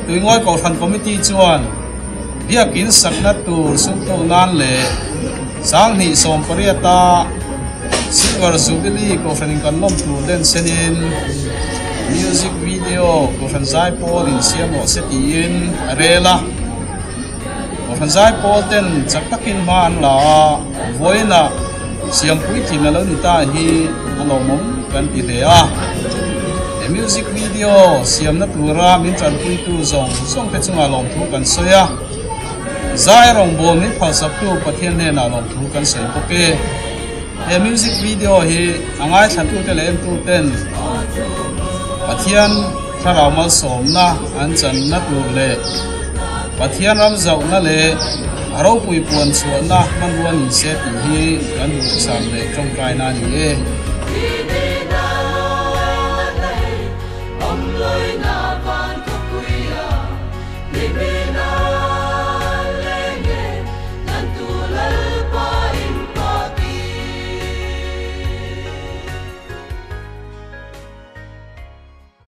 Tuingawi Kohhran Committee chuan Biakin sakna tur sumtu nan leh 2018 a Silver Jubilee Kohhranin kan lawm tur den senin Music Video Kohhran Zaipawl in siam rawh se tiin a rel a. Kohhran Zaipawl ten chak takin hma an la a, vawiinah siam puitlin a lo ni ta hi a lawmawm kan ti hle a. He Music Video siamna tura min tanpuitu zawng zawng te chungah lawmthu kan sawi a. Zai rawngbâwl min phalsaktu Pathian hnenah lawmthu kan sawi bawk e. He music video hi a ngaithlatute leh entuten Pathian thlarau malsawmna an channa tur leh Pathian ram zauhna leh a ropui puan chhuahna hmanrua ni se tih hi kan duhthusam leh tawngtaina a ni e.